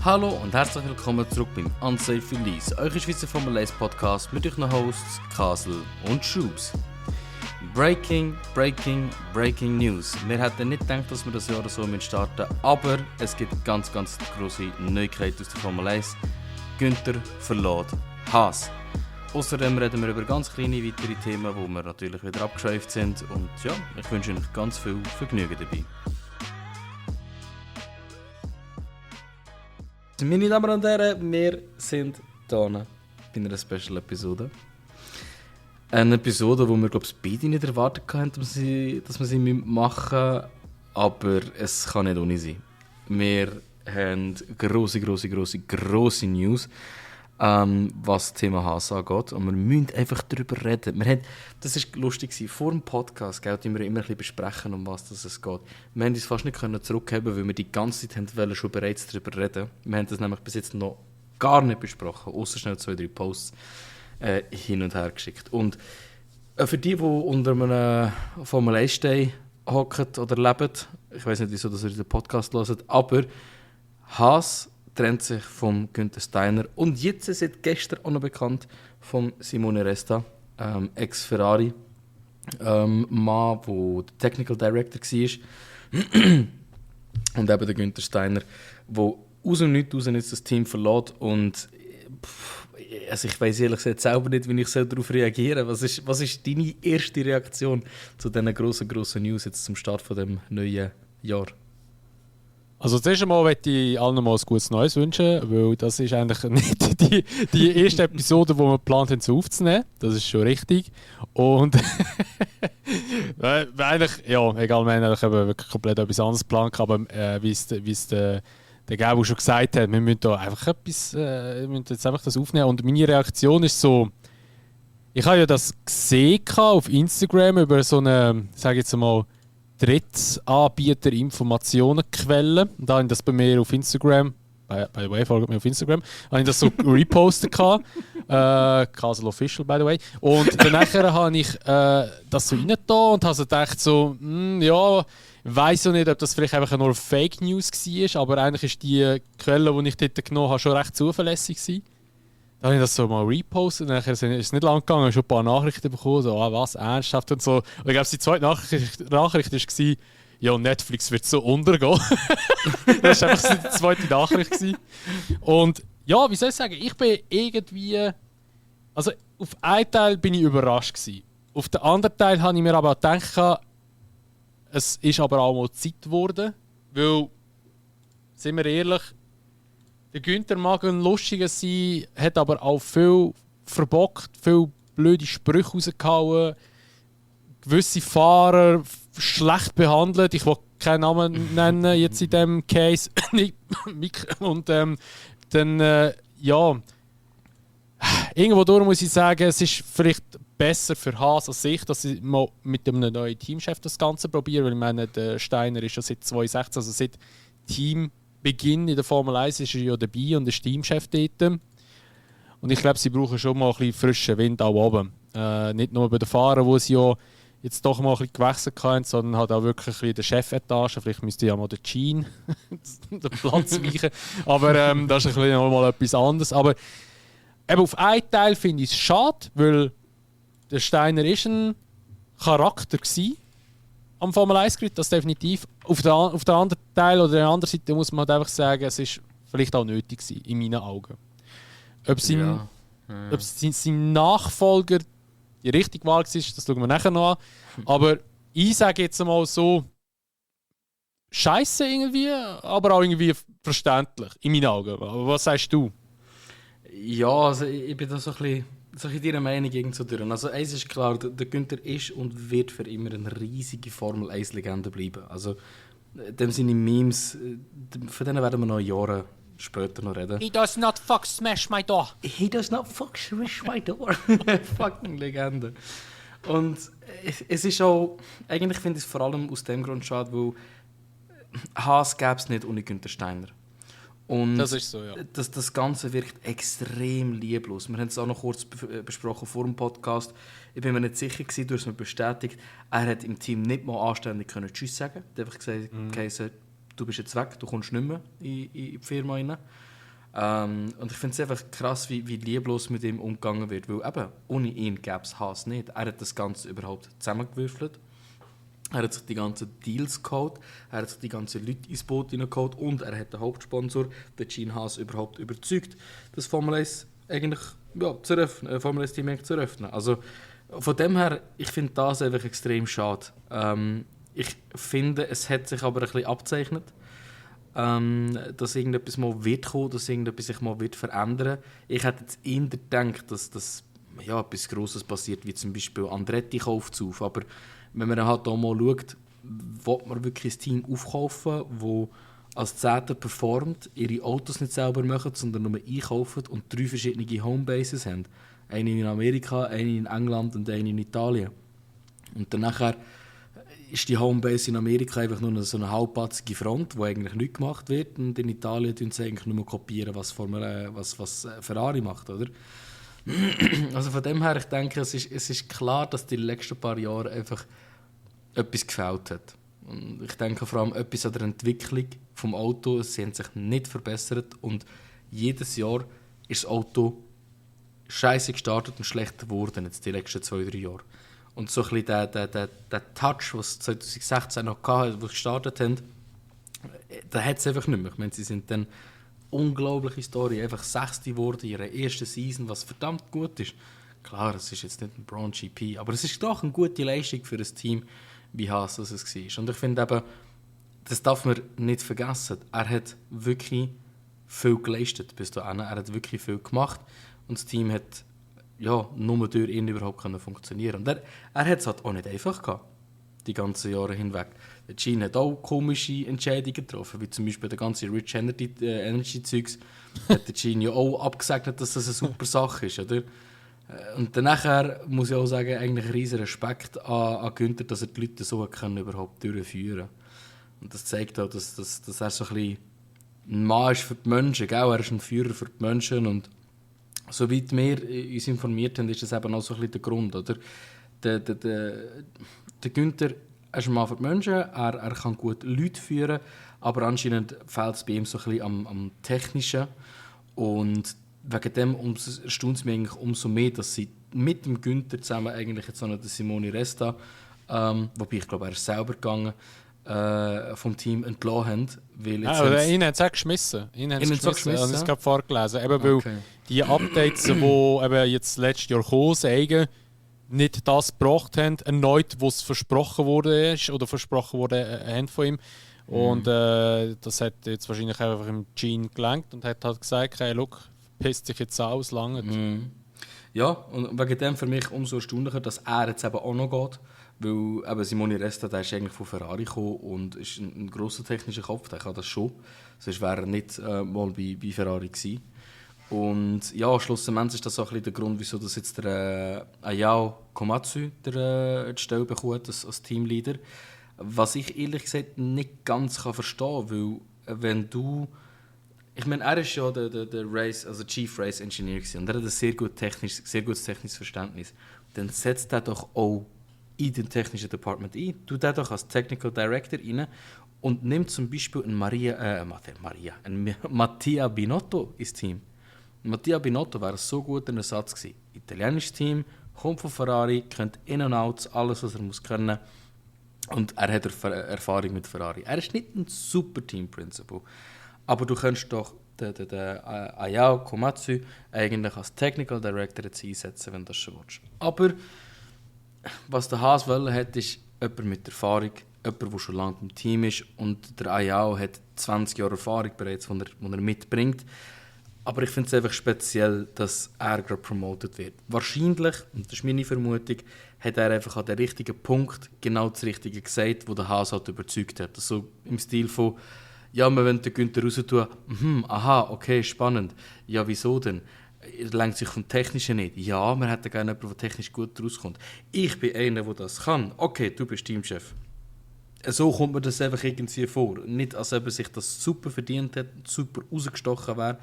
Hallo und herzlich willkommen zurück beim Unsafe Release, euer Schweizer Formel 1 Podcast mit euren Hosts Kasel und Schubs. Breaking News. Wir hätten nicht gedacht, dass wir das Jahr so starten, aber es gibt ganz grosse Neuigkeiten aus der Formel 1. Günther verlässt Haas. Außerdem reden wir über ganz kleine weitere Themen, wo wir natürlich wieder abgeschweift sind. Und ja, ich wünsche euch ganz viel Vergnügen dabei. Meine Damen und Herren, wir sind hier bei einer Special-Episode. Eine Episode, wo wir, glaube ich, beide nicht erwartet haben, dass wir sie machen, aber es kann nicht ohne sein. Wir haben grosse News, was das Thema Haas angeht, und wir müssen einfach darüber reden. Das war lustig, vor dem Podcast wollten wir immer ein bisschen besprechen, um was es geht. Wir haben uns fast nicht zurückheben, weil wir die ganze Zeit wollten schon bereits darüber reden. Wir haben das nämlich bis jetzt noch gar nicht besprochen, außer schnell 2-3 Posts hin und her geschickt. Und für die unter einem Formel 1 Day hocken oder leben, ich weiß nicht, wieso dass ihr den Podcast hört, aber Haas trennt sich von Günther Steiner und jetzt seit gestern auch noch bekannt von Simone Resta, Ex-Ferrari, Mann, der der Technical Director war und eben der Günther Steiner, der aus dem Nichts raus jetzt das Team verlässt und also ich weiss ehrlich gesagt selber nicht, wie ich darauf reagieren soll. Was ist deine erste Reaktion zu diesen grossen News jetzt zum Start von dem neuen Jahr? Also zuerst einmal möchte ich allen mal ein gutes Neues wünschen, weil das ist eigentlich nicht die erste Episode, die wir geplant haben, so aufzunehmen. Das ist schon richtig. Und eigentlich, ja, egal, wir haben eigentlich wirklich komplett etwas anderes geplant, aber wie es der Gabo schon gesagt hat, wir müssen da einfach wir müssen jetzt einfach das aufnehmen. Und meine Reaktion ist so, ich habe ja das gesehen auf Instagram über so eine, sage ich jetzt mal, Drittanbieter Informationenquellen. Und da habe ich das bei mir auf Instagram, by the way, folgt mir auf Instagram, habe ich das so repostet Castle Official, by the way. Und danach habe ich das so reingetan und habe so gedacht so, ja, ich weiss ja nicht, ob das vielleicht einfach nur Fake News war, aber eigentlich ist die Quelle, die ich dort genommen habe, schon recht zuverlässig gewesen. Dann habe ich das so mal repostet, dann ist es nicht lang gegangen, ich habe schon ein paar Nachrichten bekommen, so, was, ernsthaft und so. Und ich glaube, die zweite Nachricht war, ja, Netflix wird so untergehen. Das war einfach die zweite Nachricht gewesen. Und ja, wie soll ich sagen, ich bin irgendwie, also auf einen Teil bin ich überrascht gewesen. Auf den anderen Teil habe ich mir aber auch gedacht, es ist aber auch mal Zeit geworden, weil, sind wir ehrlich, der Günther mag ein lustiger sein, hat aber auch viel verbockt, viel blöde Sprüche rausgehauen, gewisse Fahrer schlecht behandelt. Ich will keinen Namen nennen jetzt in diesem Case. Und dann, ja, irgendwo durch muss ich sagen, es ist vielleicht besser für Haas als ich, dass ich mal mit einem neuen Teamchef das Ganze probiere, weil ich meine, der Steiner ist schon seit 2016, also seit Teambeginn in der Formel 1 ist er ja dabei und ist Teamchef dort. Und ich glaube, sie brauchen schon mal ein bisschen frischen Wind auch oben. Nicht nur bei den Fahrern, wo sie ja jetzt doch mal ein bisschen gewechselt haben, sondern halt auch wirklich ein bisschen in der Chefetage. Vielleicht müsste ja mal der Gene den Platz weichen. Aber das ist ein bisschen noch mal etwas anderes. Aber eben auf einen Teil finde ich es schade, weil der Steiner ist ein Charakter gewesen am Formel 1 Grid, das definitiv. Auf der anderen Teil oder der anderen Seite muss man halt einfach sagen, es ist vielleicht auch nötig gewesen, in meinen Augen. Ob sein Nachfolger die richtige Wahl war, das schauen wir nachher noch an. Aber ich sage jetzt mal so, scheiße irgendwie, aber auch irgendwie verständlich, in meinen Augen. Aber was sagst du? Ja, also ich bin da so ein bisschen deiner Meinung gegenzudurch. Also eins ist klar, der Günther ist und wird für immer eine riesige Formel-1-Legende bleiben. Also dem seine Memes, von denen werden wir noch Jahre später noch reden. He does not fuck smash my door. He does not fuck smash my door. Fucking Legende. Und es ist auch, eigentlich finde ich es vor allem aus dem Grund schade, weil Haas gäbe es nicht ohne Günther Steiner. Und das ist so, ja. Das Ganze wirkt extrem lieblos. Wir haben es auch noch kurz besprochen vor dem Podcast. Ich bin mir nicht sicher gewesen, du hast mir bestätigt, er hat im Team nicht mal anständig Tschüss sagen. Er hat einfach gesagt, okay, so, du bist jetzt weg, du kommst nicht mehr in die Firma rein. Und ich finde es einfach krass, wie lieblos mit ihm umgegangen wird, weil eben, ohne ihn gäbe es Haas nicht. Er hat das Ganze überhaupt zusammengewürfelt. Er hat sich die ganzen Deals geholt, er hat sich die ganzen Leute ins Boot hineingeholt und er hat den Hauptsponsor, den Gene Haas, überhaupt überzeugt, das Formel 1 eigentlich zu eröffnen, Formel 1 Team zu eröffnen. Also von dem her, ich finde das einfach extrem schade. Ich finde, es hat sich aber ein bisschen abzeichnet, dass irgendetwas mal wird kommen, dass irgendetwas sich mal wird verändern. Ich hätte jetzt eher gedacht, dass das etwas Grosses passiert, wie zum Beispiel Andretti kauft es auf. Aber wenn man halt auch mal schaut, will man wirklich ein Team aufkaufen, das als Zehnter performt, ihre Autos nicht selber machen, sondern nur einkaufen und 3 verschiedene Homebases haben. Eine in Amerika, eine in England und eine in Italien. Und dann ist die Homebase in Amerika einfach nur so eine halbpatzige Front, wo eigentlich nichts gemacht wird. Und in Italien tun sie eigentlich nur kopieren, was Ferrari macht, oder? Also von dem her, ich denke, es ist klar, dass die letzten paar Jahre einfach etwas gefällt hat. Und ich denke vor allem etwas an der Entwicklung des Autos. Sie haben sich nicht verbessert und jedes Jahr ist das Auto scheiße gestartet und schlechter geworden jetzt die letzten 2-3 Jahre. Und so ein bisschen der Touch, den sie 2016 noch hatten, wo sie gestartet haben, den hat es einfach nicht mehr. Ich meine, sie sind dann unglaubliche Story, einfach 6. geworden in ihrer ersten Season, was verdammt gut ist. Klar, es ist jetzt nicht ein Braun GP, aber es ist doch eine gute Leistung für ein Team, wie Haas es war. Und ich finde eben, das darf man nicht vergessen. Er hat wirklich viel geleistet bis dahin. Er hat wirklich viel gemacht und das Team hat nur durch ihn überhaupt funktionieren. Und er hat es halt auch nicht einfach gehabt, die ganzen Jahre hinweg. Der Gene hat auch komische Entscheidungen getroffen, wie zum Beispiel der ganze Rich Energy-Zeugs. Hat der Gene ja auch abgesegnet, dass das eine super Sache ist, oder? Und danach muss ich auch sagen, eigentlich ein riesen Respekt an Günther, dass er die Leute so überhaupt durchführen kann. Und das zeigt auch, dass er so ein bisschen ein Mann ist für die Menschen, gell? Er ist ein Führer für die Menschen und soweit wir uns informiert haben, ist das eben auch so ein bisschen der Grund, oder? Der Günther ist ein Mann für die Menschen, er kann gut Leute führen, aber anscheinend fehlt es bei ihm so ein bisschen am Technischen und wegen dem erstaunt es mich eigentlich umso mehr, dass sie mit dem Günther zusammen eigentlich jetzt auch noch Simone Resta, wobei ich glaube, er ist selber gegangen, vom Team entlassen haben. Weil aber ihn haben sie auch geschmissen. Ihn haben sie geschmissen. Ich habe es gerade vorgelesen. Eben weil die Updates, die eben jetzt letztes Jahr gekommen sind, nicht das gebracht haben, erneut, was versprochen wurde ist oder versprochen wurde von ihm. Und das hat jetzt wahrscheinlich einfach im Gene gelenkt und hat halt gesagt, hey, look, pisst sich jetzt aus, lange. Ja, und wegen dem für mich umso erstaunlicher, dass er jetzt eben auch noch geht. Weil eben Simone Resta, der ist eigentlich von Ferrari gekommen und ist ein grosser technischer Kopf, der kann das schon. Sonst wäre er nicht mal bei Ferrari gewesen. Und ja, schlussendlich ist das auch ein bisschen der Grund, wieso das jetzt der Ayao Komatsu die Stelle bekommt als Teamleader. Was ich ehrlich gesagt nicht ganz verstehen kann, weil wenn du... Ich meine, er ist ja der Race, also Chief Race Engineer gewesen, und er hat ein sehr gutes technisches Verständnis. Dann setzt er doch auch in den technischen Department ein, tut er doch als Technical Director rein und nimmt zum Beispiel einen Mattia Binotto ins Team. Mattia Binotto wäre so gut ein Ersatz gewesen. Italienisches Team, kommt von Ferrari, kennt In- und Outs, alles was er muss können. Und er hat Erfahrung mit Ferrari. Er ist nicht ein super Team-Principal. Aber du könntest doch den Ayao Komatsu eigentlich als Technical Director jetzt einsetzen, wenn du das schon willst. Aber was der Haas wollte, hat, ist jemand mit Erfahrung, jemand, der schon lange im Team ist. Und der Ayao hat 20 Jahre Erfahrung bereits, die er mitbringt. Aber ich finde es einfach speziell, dass er gerade promoted wird. Wahrscheinlich, und das ist meine Vermutung, hat er einfach an den richtigen Punkt genau das Richtige gesagt, wo der Haas halt überzeugt hat. Also im Stil von, ja, wir wollen den Günther raus tun. Aha, okay, spannend. Ja, wieso denn? Er lenkt sich vom Technischen nicht. Ja, wir hätten gerne jemanden, der technisch gut rauskommt. Ich bin einer, der das kann. Okay, du bist Teamchef. So kommt mir das einfach irgendwie vor. Nicht, als ob er sich das super verdient hat, super rausgestochen wäre.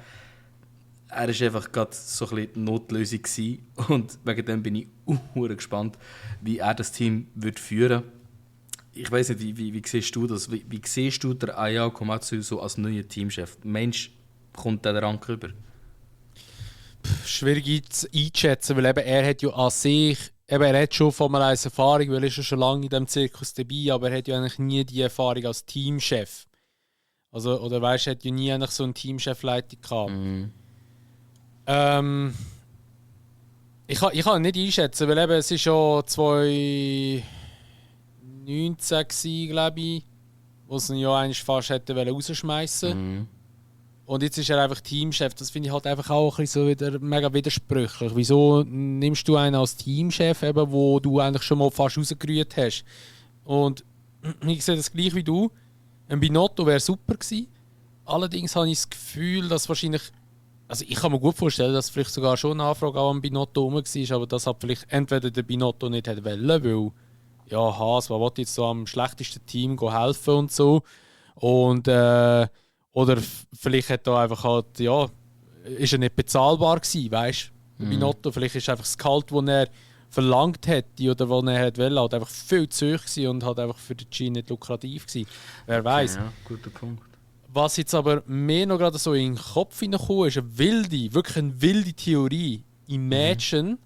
Er war einfach gerade so ein bisschen die Notlösung gewesen. Und wegen dem bin ich gespannt, wie er das Team wird führen würde. Ich weiss nicht, wie siehst du das? Wie siehst du den Ayao Komatsu so als neuer Teamchef? Meinst kommt der Rang rüber? Schwierig einzuschätzen, weil eben er hat ja an sich, eben er hat schon Formel 1 Erfahrung, weil er ist ja schon lange in diesem Zirkus dabei, aber er hat ja eigentlich nie die Erfahrung als Teamchef. Also, oder weißt du, er hat ja nie eigentlich so eine Teamchefleitung gehabt. Ich kann nicht einschätzen, weil eben es ist schon 2019 glaube ich, wo sie ihn ja eigentlich fast hätten rausschmeißen. Und jetzt ist er einfach Teamchef. Das finde ich halt einfach auch ein bisschen so wieder mega widersprüchlich. Wieso nimmst du einen als Teamchef, eben, wo du eigentlich schon mal fast rausgerührt hast? Und ich sehe das gleich wie du. Ein Binotto wäre super gewesen. Allerdings habe ich das Gefühl, dass wahrscheinlich... Also ich kann mir gut vorstellen, dass vielleicht sogar schon eine Anfrage an Binotto rum war, aber das hat vielleicht entweder der Binotto nicht wollen, weil ja, Haas, was will jetzt so am schlechtesten Team helfen und so. Und oder vielleicht hat er einfach halt, ja, ist er nicht bezahlbar gewesen, weißt du? Binotto, vielleicht ist einfach das Gehalt, das er verlangt hätte oder was er hätte wollen, halt einfach viel zu hoch gewesen und halt einfach für den G nicht lukrativ gewesen. Wer weiß. Ja, guter Punkt. Was jetzt aber mehr noch gerade so in den Kopf hineingekommen ist, wirklich eine wilde Theorie. Imagine,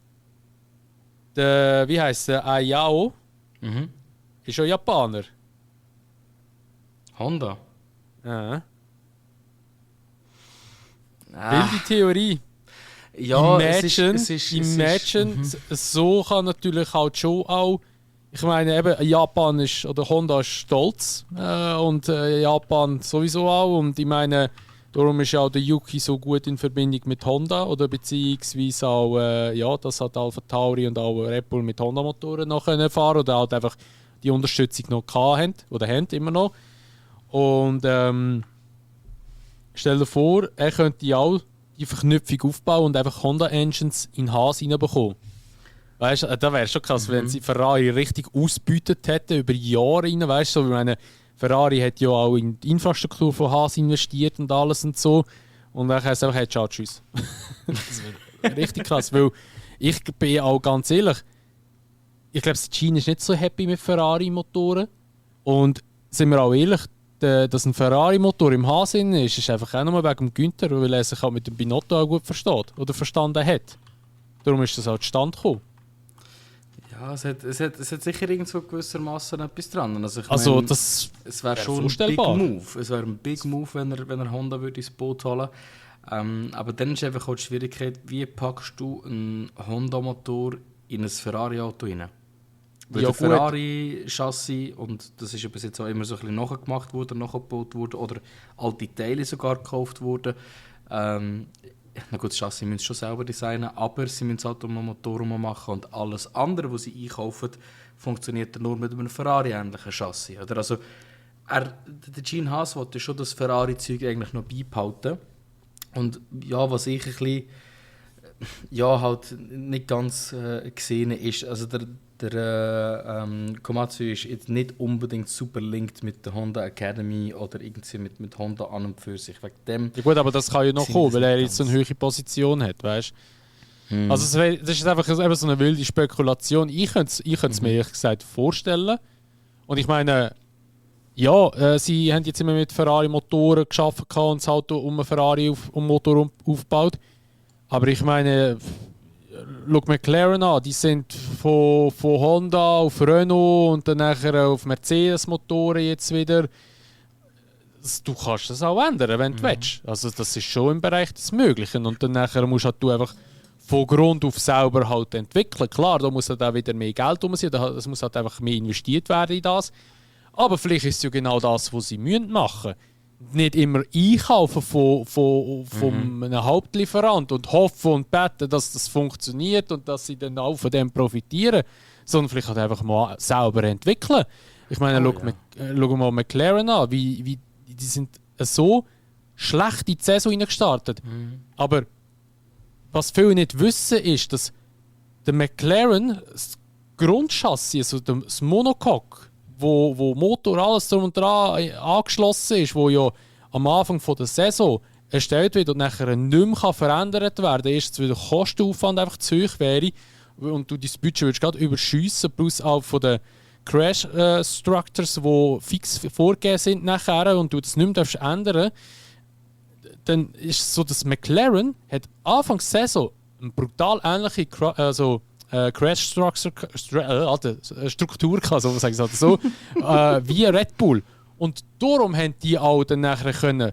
wie heisst der, Ayao, ist schon Japaner. Honda? Ja. Wilde Theorie. Ja, Imagine, so kann natürlich halt schon auch. Ich meine, eben Japan ist, oder Honda ist stolz und Japan sowieso auch. Und ich meine, darum ist ja auch der Yuki so gut in Verbindung mit Honda oder beziehungsweise auch, ja, dass halt Alpha Tauri und auch Red Bull mit Honda-Motoren noch können fahren oder halt einfach die Unterstützung noch haben oder haben immer noch. Und stell dir vor, er könnte auch die Verknüpfung aufbauen und einfach Honda-Engines in Haas reinbekommen. Weißt du, da wäre schon krass, wenn sie Ferrari richtig ausgebeutet hätten über Jahre rein. Weißt du, so, ich meine, Ferrari hat ja auch in die Infrastruktur von Haas investiert und alles und so. Und dann heißt es einfach, hey, ciao, tschüss. Das wäre richtig krass, weil ich bin auch ganz ehrlich, ich glaube, Gene ist nicht so happy mit Ferrari-Motoren. Und sind wir auch ehrlich, dass ein Ferrari-Motor im Haas ist einfach auch nur wegen dem Günther, weil er sich auch mit dem Binotto auch gut versteht oder verstanden hat. Darum ist das auch zustande gekommen. Ja, es hat sicher irgendwo gewissermaßen etwas dran. Also, also meine, das es wäre schon ein Big Move. Es wäre ein Big Move, wenn er Honda würde ins Boot holen würde. Aber dann ist einfach auch die Schwierigkeit, wie packst du einen Honda-Motor in ein Ferrari-Auto rein? Weil ja, der Ferrari-Chassis, und das ist ja bis jetzt auch immer so ein bisschen nachgemacht worden, nachgebaut worden oder alte Teile sogar gekauft worden. Na gut, das Chassis müssen sie schon selber designen, aber sie müssen es halt um einen Motor machen und alles andere, was sie einkaufen, funktioniert dann nur mit einem Ferrari-ähnlichen Chassis. Oder? Also, der Gene Haas wollte schon das Ferrari-Zeug eigentlich noch beibehalten. Und ja, was ich ein bisschen ja, halt nicht ganz gesehen ist, also der Komatsu ist jetzt nicht unbedingt super linked mit der Honda Academy oder irgendwie mit Honda an und für sich. Wegen dem ja gut, aber das kann ja noch kommen, weil er jetzt so eine höhere Position hat, weißt du? Also das ist einfach eben so eine wilde Spekulation. Ich könnte es mir ehrlich gesagt vorstellen. Und ich meine, ja, sie haben jetzt immer mit Ferrari-Motoren geschaffen und das Auto um einen Ferrari-Motor aufgebaut. Aber ich meine, schau McLaren an, die sind von Honda auf Renault und dann nachher auf Mercedes-Motoren jetzt wieder. Du kannst das auch ändern, wenn du willst. Also das ist schon im Bereich des Möglichen. Und dann nachher musst halt du einfach von Grund auf selber halt entwickeln. Klar, da muss halt auch wieder mehr Geld rum sein, es muss halt einfach mehr investiert werden in das. Aber vielleicht ist es ja genau das, was sie machen müssen. Nicht immer einkaufen von einem Hauptlieferant und hoffen und beten, dass das funktioniert und dass sie dann auch von dem profitieren, sondern vielleicht halt einfach mal selber entwickeln. Ich meine, schau mal McLaren an, wie die sind so schlecht in die Saison hineingestartet. Aber was viele nicht wissen, ist, dass der McLaren, das Grundchassis, also das Monocoque, wo Motor, alles drum und dran angeschlossen ist, wo ja am Anfang der Saison erstellt wird und nachher nicht mehr verändert werden kann, erstens weil der Kostenaufwand einfach zu hoch wäre und du dein Budget würdest gerade überschiessen, plus auch von den Crash-Structures, die fix vorgegeben sind nachher und du das nicht mehr ändern darfst. dann ist es so, dass McLaren hat Anfang der Saison eine brutal ähnliche Crash-Struktur gehabt, so sage ich es so, wie Red Bull. Und darum haben die auch dann nachher können,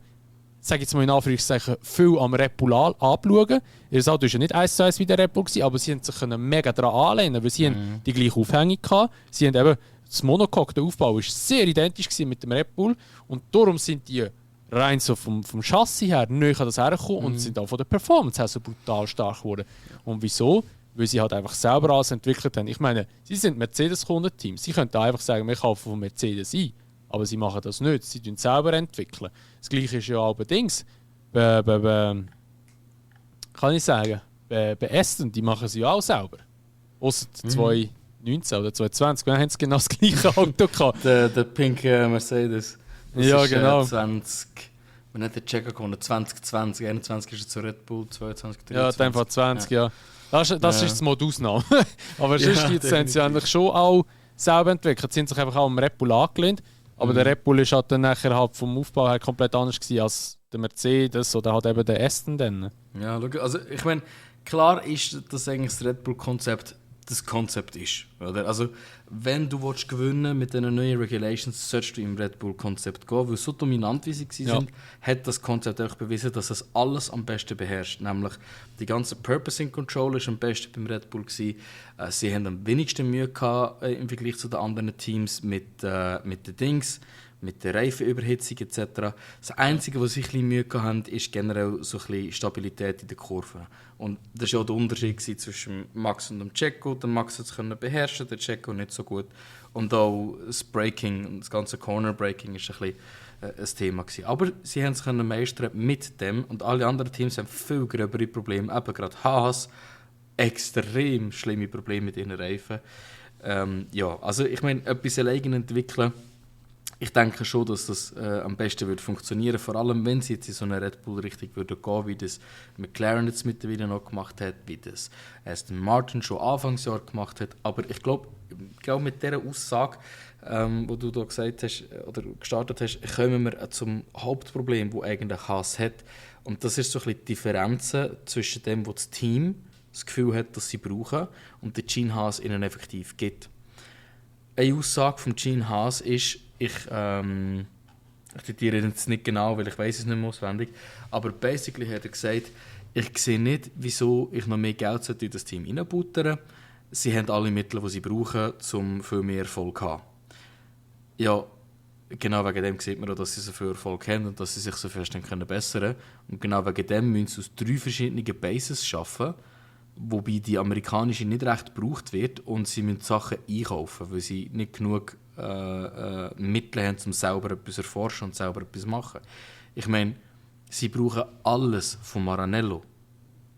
sage ich jetzt mal in Anführungszeichen, viel am Red Bull anschauen. Ihr Auto war ja nicht 1:1 wie der Red Bull, aber sie haben sich mega daran anlehnen, weil sie haben die gleiche Aufhängung hatten. Sie haben eben, das Monocoque, der Aufbau war sehr identisch mit dem Red Bull und darum sind die rein so vom Chassis her näher an das hergekommen und sind auch von der Performance her so brutal stark geworden. Und wieso? Weil sie halt einfach selber alles entwickelt haben. Ich meine, sie sind Mercedes-Kundenteam. Sie könnten einfach sagen, wir kaufen von Mercedes ein. Aber sie machen das nicht. Sie entwickeln selber. Das Gleiche ist ja auch bei Dings. Kann ich sagen, bei Aston, die machen sie ja auch selber. Ausser 2019 oder 2020, wann haben sie genau das gleiche Auto gehabt? Der pinke Mercedes. Das ja, ist, genau. 20, man hat den Checker gewonnen, 2020, 21 ist er zu Red Bull, 22, 23. Ja, in dem Fall 20, ja. Das ist das Mod Ausnahme. Aber sonst haben sie eigentlich schon auch selber entwickelt. Sie haben sich einfach auch am Red Bull angelehnt. Aber der Red Bull ist halt dann nachher halt vom Aufbau her komplett anders gewesen als der Mercedes oder halt eben der Aston dann. Ja, schau, also ich meine, klar ist, dass eigentlich das Red Bull-Konzept das Konzept ist. Oder? Also, wenn du gewinnen mit diesen neuen Regulations, solltest du im Red Bull-Konzept gehen, weil so dominant wie sie sind, hat das Konzept auch bewiesen, dass es alles am besten beherrscht. Nämlich die ganze Purposing Control ist am besten beim Red Bull gewesen. Sie haben am wenigsten Mühe gehabt, im Vergleich zu den anderen Teams mit den Dings, mit der Reifenüberhitzung etc. Das Einzige, was sie ein bisschen Mühe hatten, ist generell so ein bisschen Stabilität in der Kurve. Und das war ja der Unterschied zwischen Max und dem Checo. Der Max hat es beherrschen, der Checo nicht so gut. Und auch das Braking, das ganze Corner-Braking war ein bisschen ein Thema gewesen. Aber sie haben es meistern mit dem und alle anderen Teams haben viel gröbere Probleme. Eben gerade Haas, extrem schlimme Probleme mit ihren Reifen. Ja, also ich meine, etwas allein entwickeln. Ich denke schon, dass das am besten wird funktionieren, vor allem wenn sie jetzt in so eine Red Bull-Richtung würde gehen, wie das McLaren jetzt mittlerweile noch gemacht hat, wie das Aston Martin schon Anfangsjahr gemacht hat. Aber ich glaube mit dieser Aussage, wo du da gesagt hast oder gestartet hast, kommen wir zum Hauptproblem, das eigentlich Haas hat. Und das ist so ein bisschen die Differenz zwischen dem, was das Team das Gefühl hat, dass sie brauchen, und der Gene Haas ihnen effektiv gibt. Eine Aussage von Gene Haas ist, ich zitiere jetzt nicht genau, weil ich weiß es nicht mehr auswendig, aber basically hat er gesagt, ich sehe nicht, wieso ich noch mehr Geld in das Team reinbuttern. Sie haben alle Mittel, die sie brauchen, um viel mehr Erfolg zu haben. Ja, genau wegen dem sieht man auch, dass sie so viel Erfolg haben und dass sie sich so fest bessern können. Und genau wegen dem müssen sie aus 3 verschiedenen Bases arbeiten, wobei die amerikanische nicht recht gebraucht wird, und sie müssen Sachen einkaufen, weil sie nicht genug Mittel haben, um selber etwas zu erforschen und selber etwas zu machen. Ich meine, sie brauchen alles von Maranello.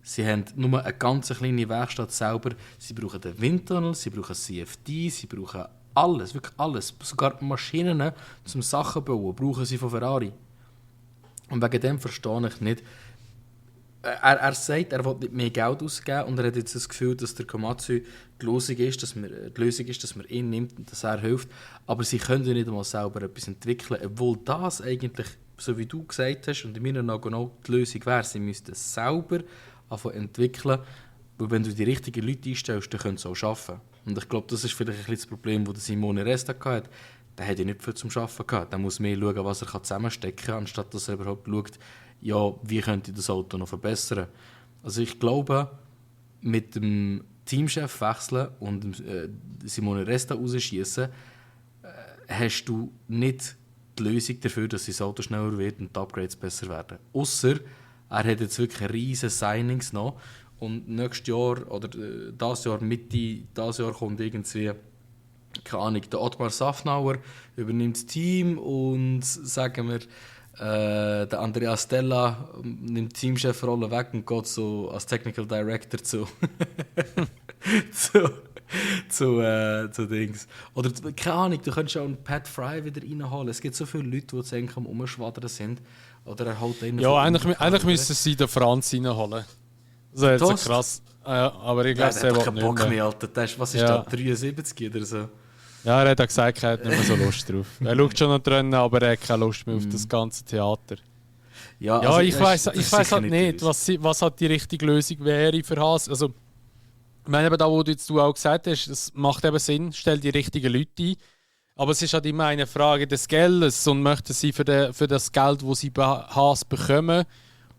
Sie haben nur eine ganz kleine Werkstatt selber. Sie brauchen den Windtunnel, sie brauchen CFD, sie brauchen alles, wirklich alles. Sogar Maschinen zum Sachen bauen brauchen sie von Ferrari. Und wegen dem verstehe ich nicht. Er sagt, er will nicht mehr Geld ausgeben, und er hat jetzt das Gefühl, dass der Komatsu die Lösung ist, dass man ihn nimmt und dass er hilft. Aber sie können ja nicht einmal selber etwas entwickeln, obwohl das eigentlich, so wie du gesagt hast, und in meinen Augen auch die Lösung wäre. Sie müssten es selber entwickeln, weil wenn du die richtigen Leute einstellst, dann können sie auch arbeiten. Und ich glaube, das ist vielleicht ein bisschen das Problem, das Simone Resta hatte. Der hat ja nicht viel zum Arbeiten gehabt. Der muss mehr schauen, was er zusammenstecken kann, anstatt dass er überhaupt schaut, ja, wie könnte ich das Auto noch verbessern. Also ich glaube, mit dem Teamchef wechseln und Simone Resta rausschießen, hast du nicht die Lösung dafür, dass das Auto schneller wird und die Upgrades besser werden. Ausser er hat jetzt wirklich riesige Signings noch, und nächstes Jahr oder dieses Jahr, Mitte dieses Jahr, kommt irgendwie, keine Ahnung, der Ottmar Safnauer übernimmt das Team, und sagen wir, der Andrea Stella nimmt die Teamchefrolle weg und geht so als Technical Director zu Dings. Oder keine Ahnung, du könntest auch einen Pat Fry wieder reinholen. Es gibt so viele Leute, die eigentlich am Umschwadern sind. Oder er holt einen. Ja, eigentlich müssen sie den Franz reinholen. So jetzt so krass. Aber ich glaube, der hat keinen Bock mehr, Alter. Was ist das, 73 oder so? Ja, er hat auch gesagt, er hat nicht mehr so Lust drauf. Er schaut schon noch drin, aber er hat keine Lust mehr auf das ganze Theater. Ja, Ja, also, ich weiß sicher halt nicht, was halt die richtige Lösung wäre für Haas. Also, ich meine, eben da, wo du auch gesagt hast, das macht eben Sinn, stell die richtigen Leute ein. Aber es ist halt immer eine Frage des Geldes und möchten sie für das Geld, das sie bei Haas bekommen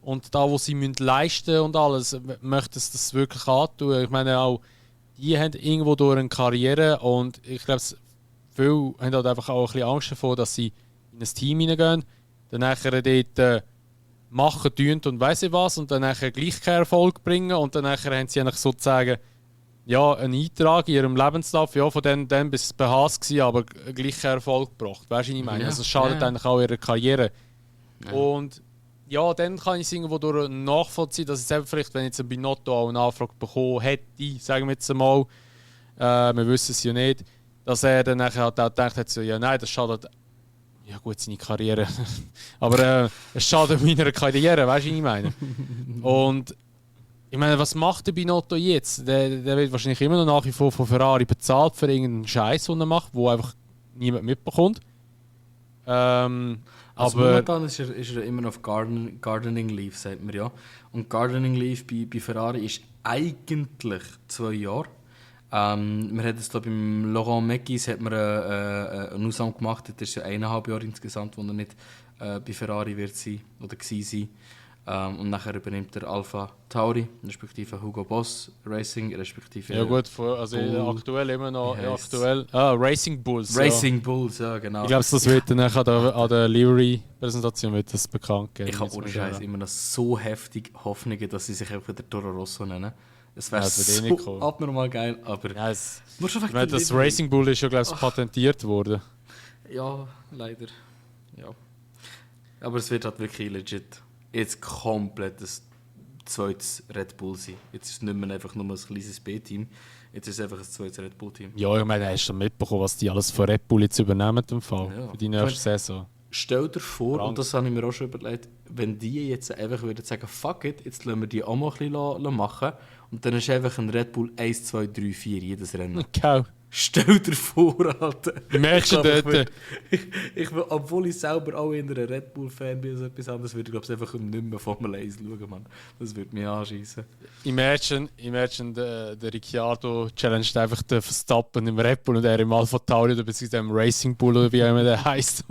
und da, wo sie müssen leisten und alles, möchten sie das wirklich antun. Ich meine auch, die haben irgendwo durch eine Karriere und ich glaube, viele haben halt einfach auch ein bisschen Angst davor, dass sie in ein Team hineingehen, dann nachher dort machen, tun und weiss ich was und dann nachher gleich keinen Erfolg bringen und dann nachher haben sie eigentlich sozusagen ja, einen Eintrag in ihrem Lebenslauf, ja, von dann bis bei Haas gewesen, aber gleich keinen Erfolg gebracht. Weißt du, was ich meine? Ja, Also es schadet eigentlich auch ihrer Karriere. Ja. Und ja, dann kann ich es irgendwo durch nachvollziehen, dass es eben vielleicht, wenn jetzt ein Binotto auch eine Anfrage bekommen hätte, sagen wir jetzt einmal, wir wissen es ja nicht, dass er dann nachher halt auch gedacht hat, so, ja nein, das schadet ja gut, seine Karriere, aber es schadet meiner Karriere, weißt du, was ich meine? Und ich meine, was macht der Binotto jetzt? Der wird wahrscheinlich immer noch nach wie vor von Ferrari bezahlt für irgendeinen Scheiß, den er macht, wo einfach niemand mitbekommt. Also Aber momentan ist er immer noch auf Gardening Leave, sagt man ja. Und Gardening Leave bei Ferrari ist eigentlich 2 Jahre. Wir haben es beim Laurent Mekies hat man eine Aussage gemacht, das ist ja 1,5 Jahre insgesamt, wo er nicht bei Ferrari wird sein oder gewesen sein. Und nachher übernimmt der Alpha Tauri, respektive Hugo Boss Racing, respektive ja gut, also aktuell immer noch heisst Racing Bulls. Racing Bulls, ja genau. Ich glaube, das wird dann an der Livery-Präsentation wird das bekannt geben. Ich habe ohne Scheiß immer noch so heftig Hoffnungen, dass sie sich einfach wieder Toro Rosso nennen. Es wäre so abnormal geil, aber ja, nur schon das Racing Bull ist ja, glaube ich, patentiert worden. Ja, leider. Ja. Aber es wird halt wirklich legit jetzt komplett ein zweites Red Bull sein. Jetzt ist es nicht mehr einfach nur ein kleines B-Team, jetzt ist es einfach ein zweites Red Bull-Team. Ja, ich meine, hast du schon mitbekommen, was die alles von Red Bull jetzt übernehmen im Fall für die nächste Saison? Stell dir vor, und das habe ich mir auch schon überlegt, wenn die jetzt einfach würden sagen, fuck it, jetzt lassen wir die auch mal ein bisschen machen und dann ist einfach ein Red Bull 1, 2, 3, 4 jedes Rennen. Genau. Stell dir vor, Alter. Merkst du dort? Ich will, obwohl ich selber auch in einer Red Bull-Fan bin, oder etwas anderes, würde ich glaube einfach nicht mehr Formel 1 schauen, Mann. Das würde mich anschießen. Imagine der Ricciardo challenged einfach den Verstappen im Red Bull und er im Alpha Tauri oder beziehungsweise im Racing Bull oder wie immer der heisst.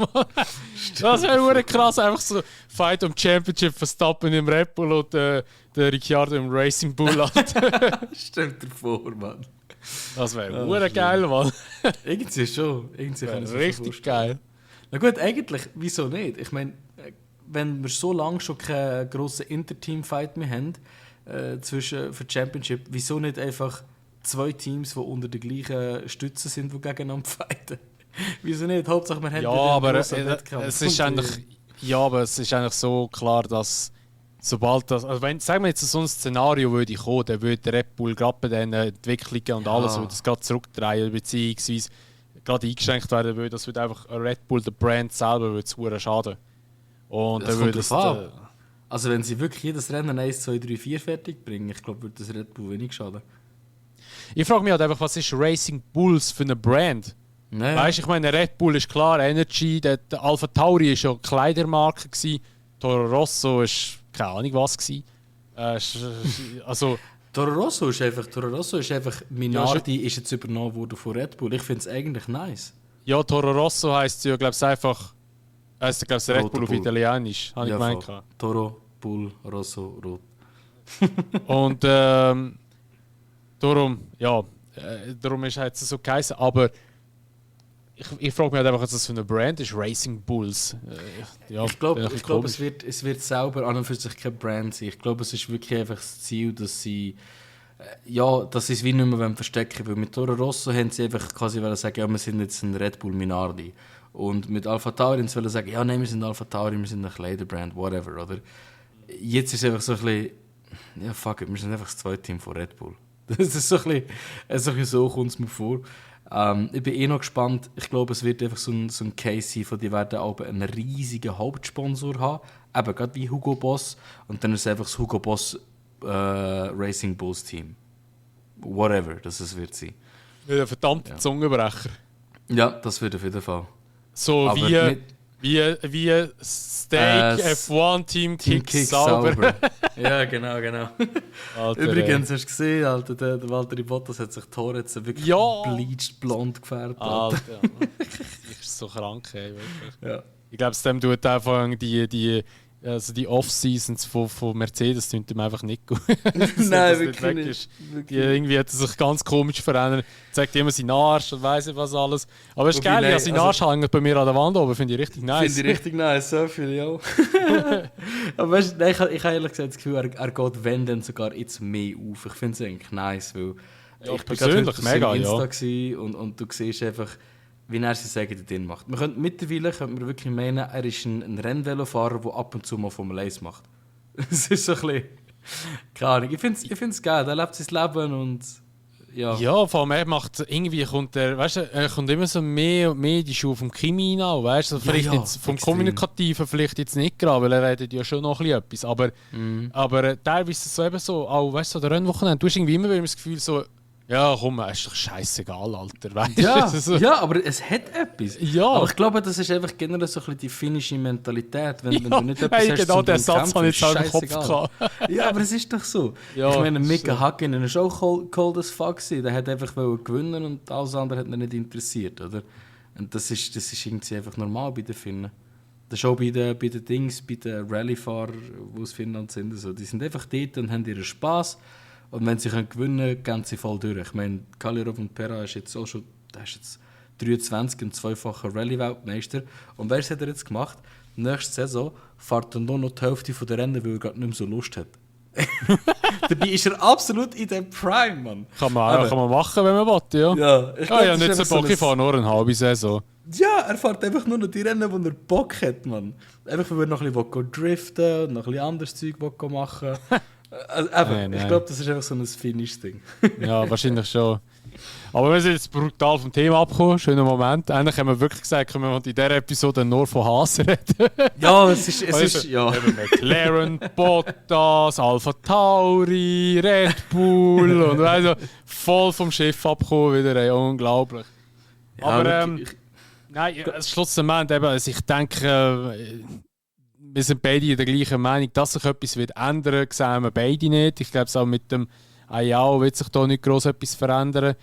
Das wäre krass, einfach so Fight um Championship Verstappen im Red Bull und der Ricciardo im Racing Bull. Stell dir vor, Mann. Das wäre geil, Mann. Irgendwie schon. Irgendwie kann ich es richtig geil. Na gut, eigentlich, wieso nicht? Ich meine, wenn wir so lange schon keinen grossen Interteam-Fight mehr haben für die Championship, wieso nicht einfach 2 Teams, die unter den gleichen Stützen sind, die gegeneinander fighten? Wieso nicht? Hauptsache, wir haben aber es ist eigentlich so klar, dass sobald das, also wenn, sagen wir jetzt so ein Szenario würde kommen, dann würde Red Bull gerade bei den Entwicklungen und alles würde das gerade zurückdrehen, beziehungsweise gerade eingeschränkt werden würde, das würde einfach Red Bull, der Brand selber, würde es schaden. Und das dann würde es... Also wenn sie wirklich jedes Rennen 1, 2, 3, 4 fertig bringen, ich glaube, würde das Red Bull wenig schaden. Ich frage mich halt einfach, was ist Racing Bulls für eine Brand? Nee. Weißt du, ich meine, Red Bull ist klar, Energy, der Alpha Tauri war ja eine Kleidermarke, Toro Rosso ist keine Ahnung was gewesen. Also Toro Rosso ist einfach Minardi ist jetzt übernommen worden von Red Bull. Ich finde es eigentlich nice. Ja, Toro Rosso heisst ja, glaube ich, einfach heisst, glaube ich, Red Bull auf Italienisch, habe ich gemeint. Toro, Bull, Rosso, Rot. Und darum ist es so geheißen, aber ich frage mich halt einfach, was das für eine Brand ist, Racing Bulls. Ich glaube, es wird selber an und für sich keine Brand sein. Ich glaube, es ist wirklich einfach das Ziel, dass sie dass sie es wie nicht mehr verstecken wollen. Weil mit Toro Rosso haben sie einfach quasi sagen, ja, wir sind jetzt ein Red Bull Minardi. Und mit Alpha Tauri wollen sie sagen, ja, nein, wir sind Alpha Tauri, wir sind eine Kleiderbrand, whatever, oder? Jetzt ist es einfach so ein bisschen, ja, fuck it, wir sind einfach das zweite Team von Red Bull. Das ist so ein bisschen so kommt es mir vor. Ich bin noch gespannt. Ich glaube, es wird einfach so ein Case sein, von die werden auch einen riesigen Hauptsponsor haben. Eben gerade wie Hugo Boss. Und dann ist es einfach das Hugo Boss Racing Bulls Team. Whatever, das es wird sein. Ein verdammter Zungenbrecher. Ja, das wird auf jeden Fall. So aber wie... Wie Steak F1 Team Kicks sauber. Ja, genau. Alter, Übrigens, hast du gesehen, Alter, der Valtteri Bottas hat sich die Haare jetzt wirklich bleached blond gefärbt. Alter, ich ist so krank, ey, wirklich. Ja. Ich glaube, dem tut einfach die Off-Seasons von Mercedes tun ihm einfach nicht gut. Nein, wirklich nicht. Irgendwie hat er sich ganz komisch verändert. Zeigt immer seinen Arsch und weiss nicht was alles. Aber es ist geil, ja, sein Arsch hängt bei mir an der Wand oben, finde ich richtig nice. Finde ich richtig nice, so viel, ja. Aber weißt du, ich habe ehrlich gesagt das Gefühl, er geht, wenn dann sogar jetzt mehr auf. Ich finde es eigentlich nice, weil ich persönlich mega, Insta und du siehst einfach, wie er seine Säge drin macht. Mittlerweile könnte man wirklich meinen, er ist ein Rennvelofahrer, der ab und zu mal Formel 1 macht. Es ist so ein bisschen... Keine Ahnung, ich finde es geil, er lebt sein Leben und... Ja, vor allem er kommt immer so mehr und mehr in die Schuhe vom Kimi hinein, weißt du? Vielleicht jetzt vom extrem. Kommunikativen vielleicht jetzt nicht gerade, weil er redet ja schon noch ein bisschen etwas, aber teilweise so eben so, auch weißt du, so der Rennwochenende, du hast irgendwie immer das Gefühl so, ja, komm, ist doch scheißegal, Alter. Weißt ja, so. Ja, aber es hat etwas. Ja. Aber ich glaube, das ist einfach generell so ein bisschen die finnische Mentalität. Wenn du nicht etwas hast, genau, den Satz habe ich jetzt im Kopf gehabt. Ja, aber es ist doch so. Ja, ich meine, Mika Hakkinen war auch cold as fuck. Der hat einfach gewinnen und alles andere hat ihn nicht interessiert, oder? Und das ist irgendwie einfach normal bei den Finnen. Das ist auch bei den Rallye-Fahrern, die aus Finnland sind. Also, die sind einfach dort und haben ihren Spass. Und wenn sie gewinnen können, gehen sie voll durch. Ich meine, Kalirov und Pera ist jetzt auch schon, der ist jetzt 23 und zweifacher Rallye-Weltmeister. Und wer hat er jetzt gemacht? Nächste Saison fährt er nur noch die Hälfte der Rennen, weil er gerade nicht mehr so Lust hat. Dabei ist er absolut in der Prime, Mann. Kann man machen, wenn man will, ja. Ja, ich glaub, nicht so Bock, ich fahre nur eine halbe Saison. Ja, er fährt einfach nur noch die Rennen, wo er Bock hat, Mann. Einfach, weil er noch ein bisschen driften und noch ein bisschen anderes Zeug machen will. Also, nein. Ich glaube, das ist einfach so ein Finish-Ding. Ja, wahrscheinlich schon. Aber wir sind jetzt brutal vom Thema abgekommen. Schöner Moment. Eigentlich haben wir wirklich gesagt, können wir in dieser Episode nur von Haas reden. Ja, es ist ja. McLaren, Bottas, Alpha Tauri, Red Bull und also voll vom Schiff abgekommen wieder. Ey, unglaublich. Ja, aber nein, schlussendlich eben, also ich denke, wir sind beide in der gleichen Meinung, dass sich etwas wird ändern, sehen wir beide nicht. Ich glaube, auch mit dem IAO wird sich da nicht gross etwas verändern.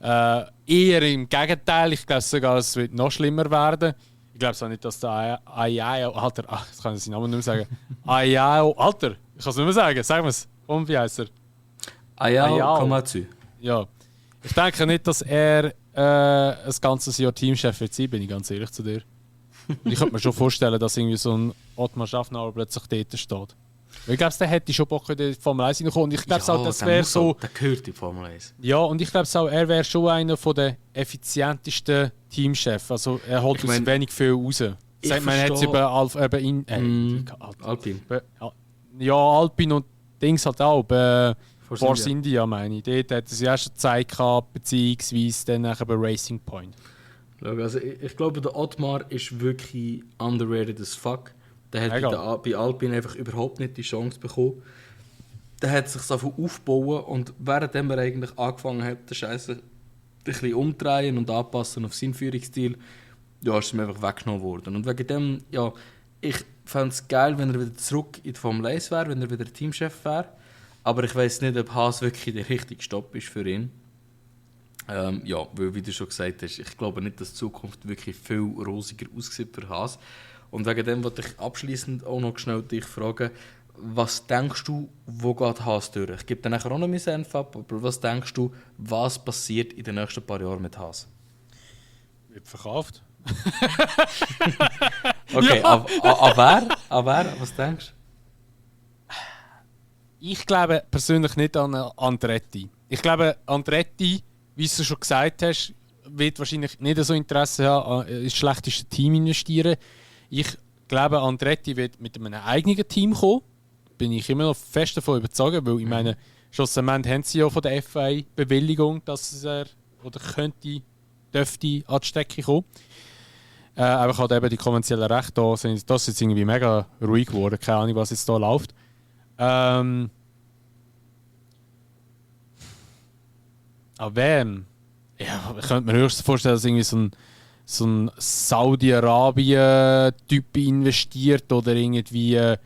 Eher im Gegenteil, ich glaube sogar, es wird noch schlimmer werden. Ich glaube auch nicht, dass der IAO, Alter, das kann ich seinen Namen nicht mehr sagen. IAO, Alter, ich kann es nicht mehr sagen, sagen wir es. Und wie heißt er? IAO Komatsu. Ja, ich denke nicht, dass er ein ganzes Jahr Teamchef wird sein, bin ich ganz ehrlich zu dir. Ich könnte mir schon vorstellen, dass irgendwie so ein Ottmar Schaffner plötzlich dort steht. Ich glaube, der hätte schon Bock in die Formel 1 reinkommen. Und ich glaube auch, das wäre so... Der gehört in die Formel 1. Ja, und ich glaube auch, er wäre schon einer der effizientesten Teamchefs. Also er holt uns wenig viel raus. Sagt man jetzt über Alpine. Ja, Alpine und Dings halt auch. Force India meine ich. Dort hat er sich erst Zeit gehabt, beziehungsweise dann nachher bei Racing Point. Also ich glaube, der Ottmar ist wirklich underrated as fuck. Der hat bei Alpine einfach überhaupt nicht die Chance bekommen. Der hat sich so aufgebaut und währenddem er eigentlich angefangen hat, den Scheiße ein bisschen umdrehen und anpassen auf seinen Führungsstil, ja, ist ihm einfach weggenommen worden. Und wegen dem, ja, ich fände es geil, wenn er wieder zurück in die Formel 1 wäre, wenn er wieder Teamchef wäre. Aber ich weiss nicht, ob Haas wirklich der richtige Stopp ist für ihn. Ja, weil, wie du schon gesagt hast, ich glaube nicht, dass die Zukunft wirklich viel rosiger aussieht für Haas. Und wegen dem wollte ich abschließend auch noch schnell dich fragen, was denkst du, wo geht Haas durch? Ich gebe dir nachher auch noch meinen Senf ab, aber was denkst du, was passiert in den nächsten paar Jahren mit Haas? Wird verkauft. Okay, ja. An wer? Was denkst du? Ich glaube persönlich nicht an Andretti. Ich glaube, Andretti, wie du schon gesagt hast, wird wahrscheinlich nicht so Interesse haben, ins schlechteste Team investieren. Ich glaube, Andretti wird mit einem eigenen Team kommen. Bin ich immer noch fest davon überzeugt, weil ich meine, schlussendlich haben sie ja von der FIA Bewilligung, dass er oder dürfte an die Strecke kommen. Einfach halt eben die kommerziellen Rechte da sind. Das ist jetzt irgendwie mega ruhig geworden. Keine Ahnung, was jetzt da läuft. An wem? Ja, ich könnte mir höchstens vorstellen, dass irgendwie so so ein Saudi-Arabien-Typ investiert oder irgendwie ein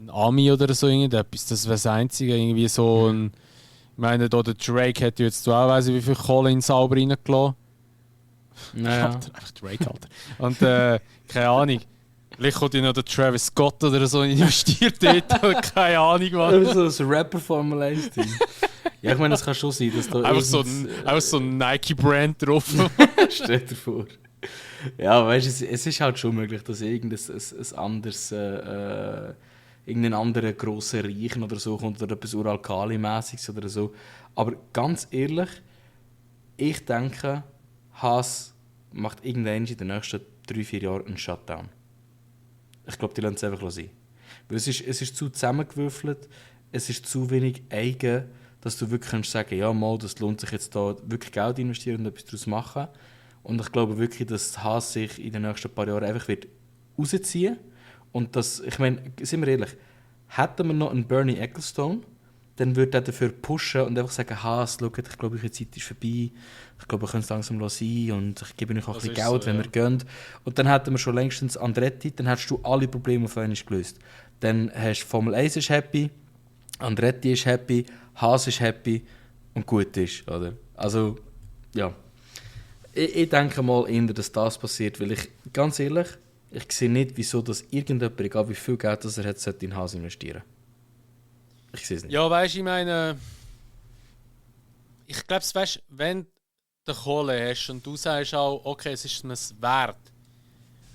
Ami oder so irgendetwas. Das wäre das Einzige. Irgendwie so ein, ich meine, da der Drake hat jetzt auch, weiss ich, wie viel Kohle in sauber reingelassen. Naja. Einfach Drake, Alter. Und keine Ahnung. Vielleicht kommt ja noch der Travis Scott oder so investiert dort. Keine Ahnung, was. So ein Rapper-Formel 1-Team. Ja, ich meine, das kann schon sein, dass da einfach so ein Nike-Brand drauf. Stell dir vor. Ja, weißt du, es ist halt schon möglich, dass ein anderes, irgendein anderer grosser Reichen oder so kommt oder etwas Uralkali-mäßiges oder so. Aber ganz ehrlich, ich denke, Haas macht irgendwann in den nächsten 3-4 Jahren einen Shutdown. Ich glaube, die lassen es einfach sein. Weil es ist zu zusammengewürfelt, es ist zu wenig eigen, dass du wirklich kannst sagen, ja, mal, das lohnt sich jetzt da wirklich Geld investieren und etwas daraus machen. Und ich glaube wirklich, dass Haas sich in den nächsten paar Jahren einfach wird rausziehen. Und das, ich meine, sind wir ehrlich, hätten wir noch einen Bernie Ecclestone, dann würde er dafür pushen und einfach sagen, Haas, schaut, ich glaube, eure Zeit ist vorbei, ich glaube, wir können es langsam sein und ich gebe euch auch ein bisschen Geld, so, wenn wir gehen. Und dann hätten wir schon längstens Andretti, dann hättest du alle Probleme auf einmal gelöst. Dann hast du Formel 1 ist happy, Andretti ist happy, Haas ist happy und gut ist, oder? Also, ja. Ich denke mal eher, dass das passiert, weil ich, ganz ehrlich, ich sehe nicht, wieso dass irgendjemand, egal wie viel Geld das er hat, sollte in Haas investieren. Ich sehe es nicht. Ja, weißt du, ich meine, ich glaube, weißt, wenn du Kohle hast und du sagst auch, okay, es ist mir wert.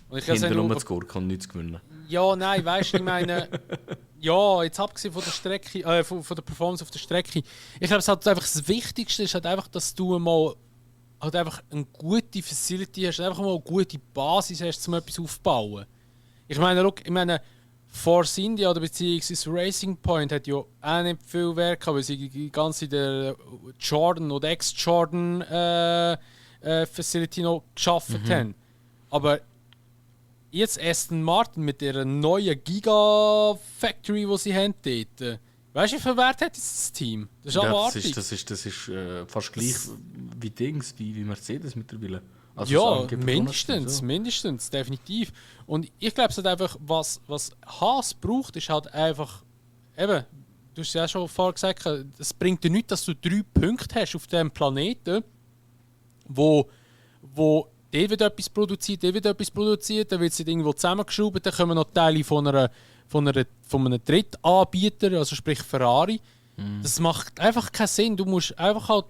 Und ich hinter rum zu gehen und nichts gewinnen. Ja, nein, weißt du, ich meine, ja, jetzt abgesehen von der Strecke, von der Performance auf der Strecke, ich glaube, es halt einfach das Wichtigste ist halt einfach, dass du mal halt einfach eine gute Facility hast, einfach mal eine gute Basis hast, um etwas aufzubauen. Ich meine, Force India oder beziehungsweise Racing Point hat ja auch nicht viel Wert gehabt, weil sie die ganze der Jordan oder Ex-Jordan Facility noch geschaffen haben. Aber jetzt Aston Martin mit ihrer neuen Giga-Factory, die sie haben dort, weißt du, wie viel Wert hat das Team? Das ist abartig. Das ist fast gleich wie Dings, wie Mercedes mittlerweile. Also ja, mindestens, definitiv. Und ich glaube, es hat einfach, was Haas braucht, ist halt einfach, eben, du hast es ja schon vorher gesagt, es bringt dir nichts, dass du 3 Punkte hast auf diesem Planeten, wo der wird etwas produziert, dann wird es irgendwo zusammengeschraubt, dann kommen noch Teile von einem Drittanbieter, also sprich Ferrari. Das macht einfach keinen Sinn. Du musst einfach halt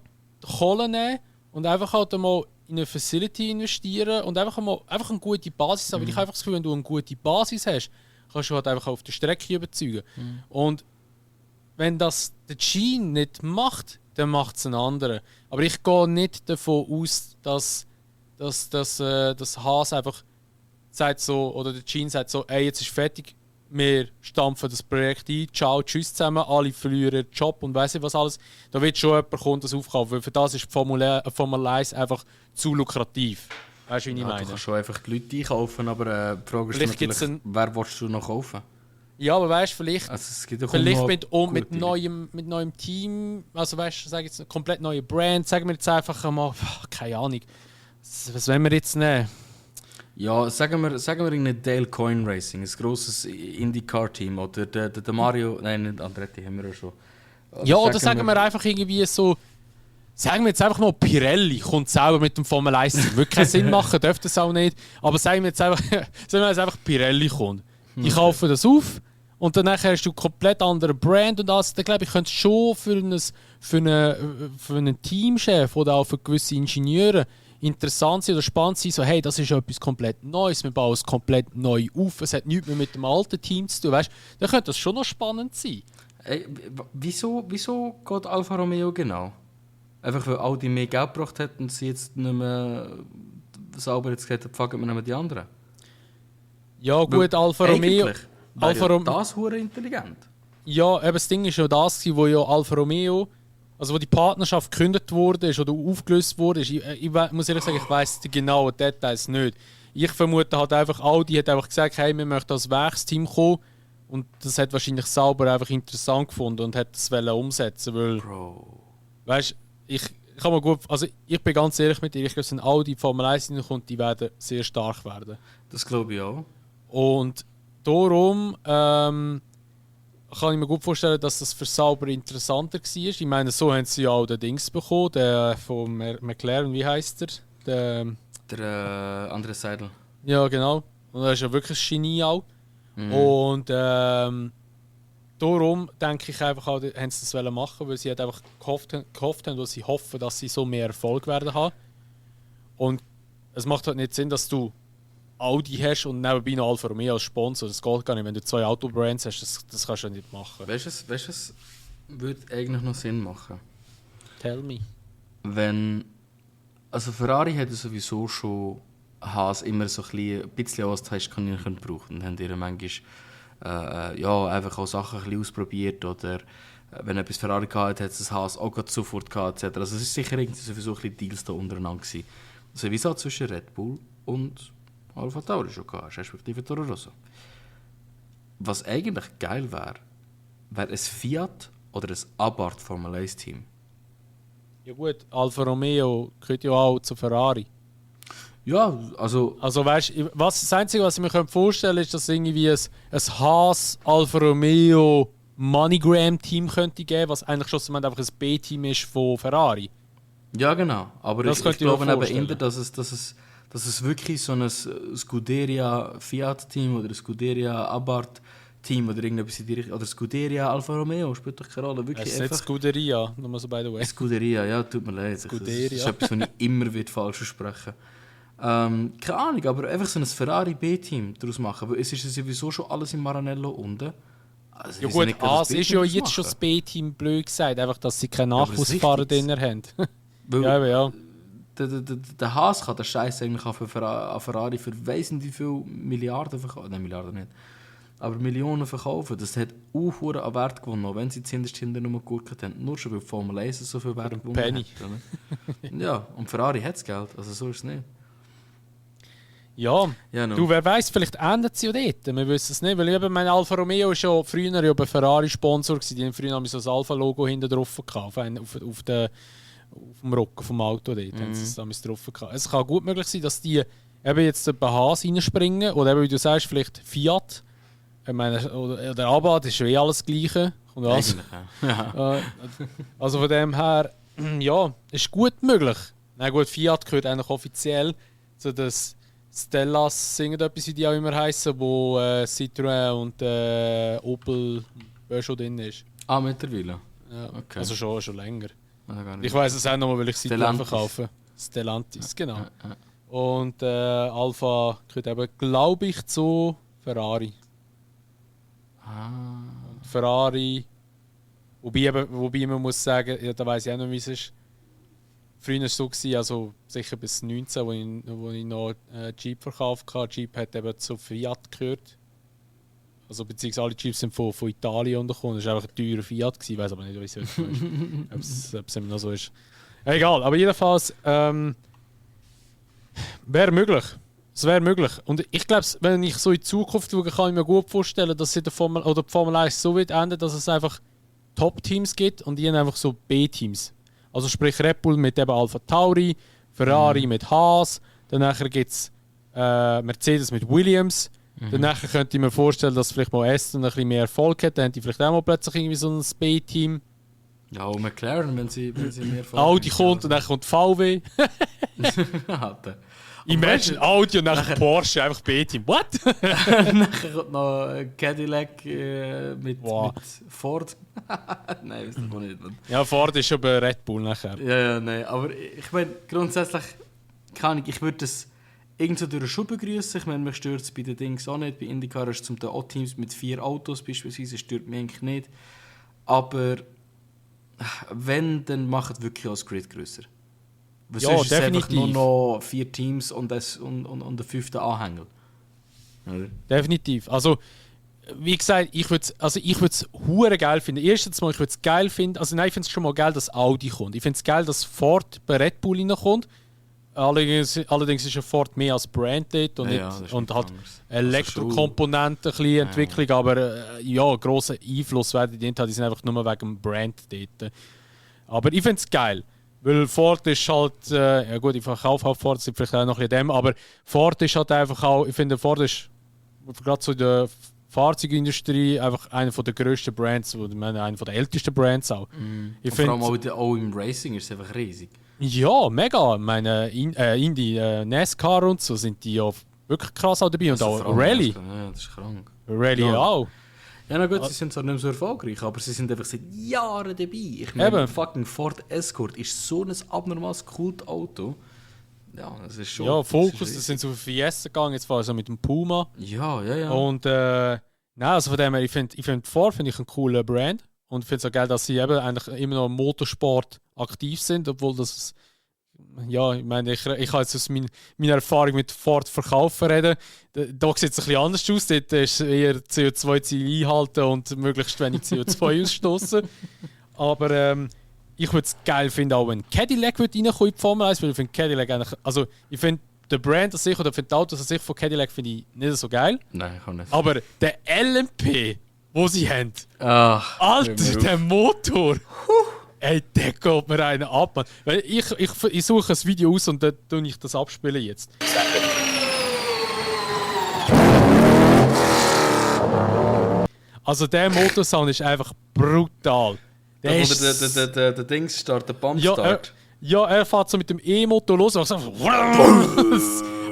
Kohle nehmen und einfach halt einmal in eine Facility investieren und einfach eine gute Basis haben. Weil ich habe einfach das Gefühl, wenn du eine gute Basis hast, kannst du halt einfach auf der Strecke überzeugen. Und wenn das der Gene nicht macht, dann macht es ein anderer. Aber ich gehe nicht davon aus, dass Haas einfach sagt so, oder der Gene sagt so, ey, jetzt ist fertig, wir stampfen das Projekt ein, ciao, tschüss zusammen, alle verlieren ihren Job und weiss nicht was alles. Da wird schon jemand kommen, das aufkaufen, weil für das ist die Formel 1 einfach zu lukrativ. Weißt du, wie ich meine? Du kannst schon einfach die Leute einkaufen, aber die Frage ist natürlich, wer willst du noch kaufen? Ja, aber weißt du, vielleicht, also es gibt mit neuem Team, also weißt du, sag jetzt eine komplett neue Brand, sagen wir jetzt einfach mal, keine Ahnung, was wollen wir jetzt nehmen? Ja, sagen wir irgendein Dale Coyne Racing, ein grosses IndyCar-Team oder der Mario, nein, nicht Andretti haben wir ja schon. Ja, oder sagen wir einfach irgendwie so, sagen wir jetzt einfach mal Pirelli kommt selber mit dem Formel 1, würde keinen Sinn machen, dürfte es auch nicht, aber sagen wir jetzt einfach Pirelli kommt. Die kaufen das auf und dann hast du einen komplett anderen Brand und alles. Dann glaube ich, könnte es schon für einen Teamchef oder auch für gewisse Ingenieure interessant sein oder spannend sein, so hey, das ist etwas komplett Neues, wir bauen es komplett neu auf, es hat nichts mehr mit dem alten Team zu tun, weißt? Dann könnte das schon noch spannend sein. Ey, wieso geht Alfa Romeo genau? Einfach weil Audi mehr Geld gebracht hat und sie jetzt nicht mehr sauber jetzt gesagt haben, fangen wir nehmen die anderen? Ja gut, Alfa Romeo... Das hure intelligent. Ja, eben das Ding ist ja das, wo ja Alfa Romeo, also wo die Partnerschaft gekündigt wurde oder aufgelöst wurde, ich muss ehrlich sagen, ich weiss die genauen Details nicht. Ich vermute halt einfach, Audi hat einfach gesagt, hey, wir möchten als Werksteam kommen und das hat wahrscheinlich Sauber einfach interessant gefunden und hat das umsetzen, weil, weißt, ich kann man gut, also ich bin ganz ehrlich mit dir, ich glaube, wenn Audi Formel 1 hineinkommt, die werden sehr stark werden. Das glaube ich auch. Und darum kann ich mir gut vorstellen, dass das für Sauber interessanter war. Ich meine, so haben sie ja auch den Dings bekommen, der von McLaren, wie heisst er? Der André Seidel. Ja, genau. Und er ist ja wirklich ein Genie auch. Und darum denke ich einfach auch, haben sie das machen, weil sie halt einfach gehofft haben, weil sie hoffen, dass sie so mehr Erfolg werden haben. Und es macht halt nicht Sinn, dass du Audi hast und nebenbei noch Alfa Romeo als Sponsor. Das geht gar nicht. Wenn du 2 Autobrands hast, das kannst du ja nicht machen. Weißt du, was würde eigentlich noch Sinn machen? Tell me. Also Ferrari hätte sowieso schon Haas immer so ein bisschen als Testkaninchen gebraucht und haben ihre manchmal einfach auch Sachen ein bisschen ausprobiert oder wenn etwas Ferrari hatte, hat es das Haas auch sofort gehabt etc. Also es ist sicher irgendwie sowieso ein bisschen Deals da untereinander gewesen. Also wie so zwischen Red Bull und Alpha Tauri schon gehabt, respektive Toro Rosso. Was eigentlich geil wäre ein Fiat oder ein Abarth Formel 1 Team. Ja gut, Alfa Romeo gehört ja auch zu Ferrari. Ja, also weißt du, das Einzige, was ich mir vorstellen könnte, ist, dass es irgendwie ein Haas Alfa Romeo MoneyGram-Team könnte geben, was eigentlich schon einfach ein B-Team ist von Ferrari. Ja, genau. Aber das ich glaube eben eher, dass es wirklich so ein Scuderia Fiat-Team oder ein Scuderia Abarth-Team oder irgendetwas in die Richtung. Oder Scuderia Alfa Romeo spielt doch keine Rolle. Wirklich es ist nicht Scuderia, nur so by the way. Scuderia, ja, tut mir leid. Scuderia. Das ist etwas, was ich immer falsch sprechen. Keine Ahnung, aber einfach so ein Ferrari B-Team daraus machen, weil es ist ja sowieso schon alles in Maranello unten. Also ja gut, es ist ja jetzt schon das B-Team blöd gesagt, einfach, dass sie keinen Nachwuchsfahrer drin haben. Ja. Der Haas kann den Scheiß eigentlich an Ferrari für weiss nicht wie viele Milliarden verkaufen. Nein, Milliarden nicht. Aber Millionen verkaufen. Das hat auch an Wert gewonnen, auch wenn sie zuerst hinter nur geguckt haben. Nur schon weil Formel 1 so viel Wert gewonnen Penny. hat. Ja, und Ferrari hat das Geld, also so ist es nicht. Ja, no. Du, wer weiß, vielleicht ändert sie ja dort. Wir wissen es nicht, weil eben mein Alfa Romeo war ja früher ja bei Ferrari-Sponsor. Die haben früher so ein Alfa-Logo hinten drauf gehabt, auf dem Rücken vom Auto dort. Haben sie es drauf gehabt. Es kann gut möglich sein, dass die eben jetzt bei Haas reinspringen oder eben, wie du sagst, vielleicht Fiat. Ich meine, oder Abarth ist ja eh alles Gleiche. Und was? Ja. Also von dem her, ja, ist gut möglich. Na gut, Fiat gehört eigentlich offiziell zu das Stellas, singen etwas, wie die auch immer heißen, wo Citroën und Opel schon drin ist. Ah, mittlerweile? Ja, okay. Also schon länger. Also ich weiss es auch noch, weil ich Citroën Stellantis. Verkaufe. Stellantis, genau. Ja. Und Alfa gehört eben, glaube ich, zu Ferrari. Und Ferrari, wobei man muss sagen, ja, da weiss ich auch noch, wie es ist. Früher war es so, also sicher bis 19, wo ich noch Jeep verkauft habe. Jeep hat eben zu Fiat gehört. Also beziehungsweise alle Jeeps sind von Italien untergekommen. Das war einfach ein teurer Fiat. Ich weiß aber nicht, wie es heute ist. Ob es immer noch so ist. Egal, aber jedenfalls wäre möglich. Es wäre möglich. Und ich glaube, wenn ich so in die Zukunft schaue, kann ich mir gut vorstellen, dass die Formel 1 so wird enden, dass es einfach Top-Teams gibt und die haben einfach so B-Teams. Also sprich Red Bull mit eben Alpha Tauri, Ferrari mit Haas, dann gibt es Mercedes mit Williams. Dann könnte ich mir vorstellen, dass vielleicht mal Aston ein bisschen mehr Erfolg hat. Dann haben die vielleicht auch mal plötzlich irgendwie so ein B-Team. Ja, und McLaren, wenn sie mehr Erfolg Audi kommt und dann kommt VW. Imagine Audi und nachher Porsche, einfach B-Team. What? Nachher kommt noch Cadillac mit Ford. Nein, weiß ich nicht. Ja, Ford ist schon bei Red Bull nachher. Ja, nein. Aber ich meine, grundsätzlich kann ich würde das irgendwo durch den Schuh begrüßen. Ich meine, mich stört es bei den Dings auch nicht. Bei IndyCar ist es zum Teil auch Teams mit 4 Autos beispielsweise, stört mich eigentlich nicht. Aber wenn, dann macht es wirklich als Grid grösser. Weil Ja, sonst ist es definitiv. einfach nur noch 4 Teams und der 5. Anhänger. Oder? Definitiv. Also, wie gesagt, ich würde es hure geil finden. Erstens mal, ich würde es geil finden. Also nein, ich finde es schon mal geil, dass Audi kommt. Ich finde es geil, dass Ford bei Red Bull reinkommt. Allerdings ist ja Ford mehr als Brand dort und, und halt Elektrokomponenten, ein bisschen Entwicklung, aber grossen Einfluss werden die haben. Die sind einfach nur wegen dem Brand dort. Aber ich finde es geil. Weil Ford ist halt, ja gut, ich verkaufe halt Ford, sind vielleicht auch noch ein bisschen dem, aber Ford ist halt einfach auch, ich finde Ford ist gerade so in der Fahrzeugindustrie einfach einer der grössten Brands, oder ich meine, einer der ältesten Brands auch. Ich Vor allem auch im Racing ist es einfach riesig. Ja, mega. Ich meine, Indy, NASCAR und so sind die ja wirklich krass auch dabei. Und auch Rallye. Ja, das ist krank. Rallye Ja. auch. Ja, na gut, sie sind zwar nicht mehr so erfolgreich, aber sie sind einfach seit Jahren dabei. Ich meine, fucking Ford Escort ist so ein abnormales Kultauto. Ja, das ist schon... Ja, Focus, das sind so Fiesta gegangen, jetzt war so mit dem Puma. Ja. Und nein, also von dem her, ich find Ford finde ich einen coolen Brand. Und ich finde es auch geil, dass sie eben eigentlich immer noch im Motorsport aktiv sind, obwohl das... Ja, ich meine, ich kann jetzt aus meiner Erfahrung mit Ford verkaufen reden. Da sieht es ein bisschen anders aus. Dort ist eher CO2-Ziel einhalten und möglichst wenig CO2 ausstoßen. Aber ich würde es geil finden, auch wenn Cadillac reinkommen in die Formel 1, weil ich finde Cadillac eigentlich... Also ich finde den Brand an sich oder finde die Autos an sich von Cadillac finde ich nicht so geil. Nein, ich kann nicht. Aber der LMP, den sie haben, Ach, Alter, der Motor... Ey, der geht mir einen ab, Mann. Weil ich suche ein Video aus und dann tue ich das abspielen jetzt. Also der Motorsound ist einfach brutal. Der Dings-Start, der Bump-Start. Ja, er fährt so mit dem E-Motor los und sagt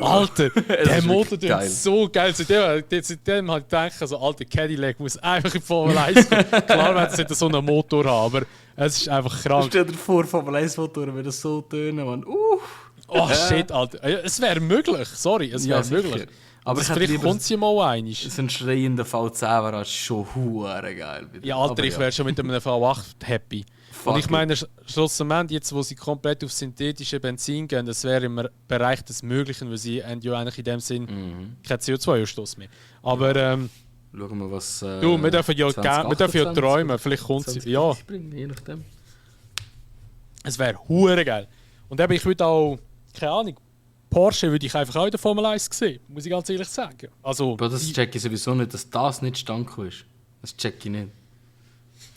Alter, der Motor tut so geil. Seitdem habe ich gedacht, also, Alter, Cadillac muss einfach in Formel 1 kommen. Klar, wenn sie so einen Motor haben, aber es ist einfach krank. Stell dir vor, Formel 1-Motoren würden so tönen, Mann. Oh shit, Alter. Es wäre möglich, sorry, es wäre möglich. Aber vielleicht kommt sie mal einig. So ein schreiender V10 wäre schon hure geil. Ja, Alter, ich wäre schon mit einem V8 happy. Und ich meine, schlussendlich, jetzt wo sie komplett auf synthetische Benzin gehen, das wäre im Bereich des Möglichen, weil sie haben ja eigentlich in dem Sinn keinen CO2-Ausstoß mehr. Aber schauen wir, was. Du, wir dürfen ja träumen, vielleicht kommt sie. Ja. Je nachdem. Es wäre hure geil. Und eben, ich würde auch, keine Ahnung, Porsche würde ich einfach auch in der Formel 1 sehen, muss ich ganz ehrlich sagen. Also, aber das check ich sowieso nicht, dass das nicht stanko ist. Das check ich nicht.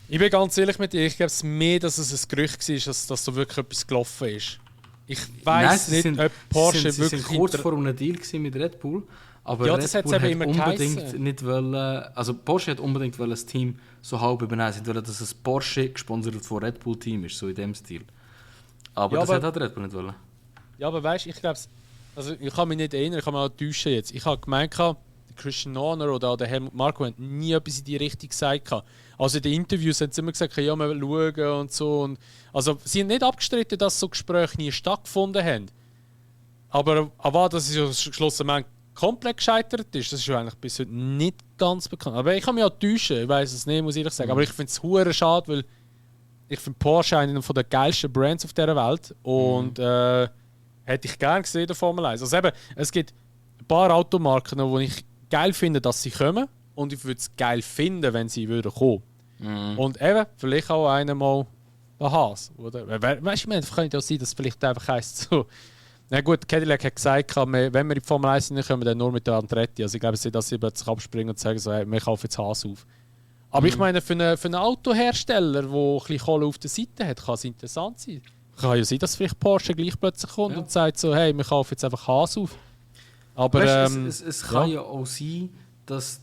Ich bin ganz ehrlich mit dir, ich glaube es mehr, dass es ein Gerücht war, dass so wirklich etwas gelaufen ist. Ich weiss nicht, ob Porsche sie wirklich... Sie waren kurz vor einem Deal mit Red Bull, aber ja, Red Bull hat unbedingt nicht wollen... Also Porsche hat unbedingt das Team so halb übernehmen. Sie wollen, dass ein Porsche gesponsert von Red Bull Team ist, so in dem Stil. Aber ja, das hat Red Bull nicht wollen. Ja, aber weißt du, ich glaube, also ich kann mich nicht erinnern, ich kann mich auch täuschen jetzt. Ich habe gemeint, Christian Horner oder der Helmut Marko haben nie etwas in die Richtung gesagt. Also in den Interviews haben sie immer gesagt, ja, wir schauen und so. Und also sie haben nicht abgestritten, dass so Gespräche nie stattgefunden haben. Aber dass es ja schlussendlich komplett gescheitert ist, das ist ja eigentlich bis heute nicht ganz bekannt. Aber ich kann mich auch täuschen, ich weiß es nicht, muss ich ehrlich sagen. Aber ich finde es hure schade, weil ich finde Porsche einer der geilsten Brands auf dieser Welt. Und hätte ich gerne gesehen in der Formel 1. Also eben, es gibt ein paar Automarken, wo ich geil finde, dass sie kommen. Und ich würde es geil finden, wenn sie würden kommen. Und eben, vielleicht auch einmal der Haas. Oder? Weißt du, es kann ja sein, dass es vielleicht einfach heisst so. Na gut, Cadillac hat gesagt, wenn wir in die Formel 1 kommen, dann nur mit der Andretti. Also ich glaube nicht, dass sie plötzlich abspringen und sagen, so, hey, wir kaufen jetzt Haas auf. Aber ich meine, für einen Autohersteller, der ein bisschen Kohle auf der Seite hat, kann es interessant sein. Kann ja sein, dass vielleicht Porsche gleich plötzlich kommt und sagt so, hey, wir kaufen jetzt einfach Haas auf. Aber weißt, es kann ja auch sein, dass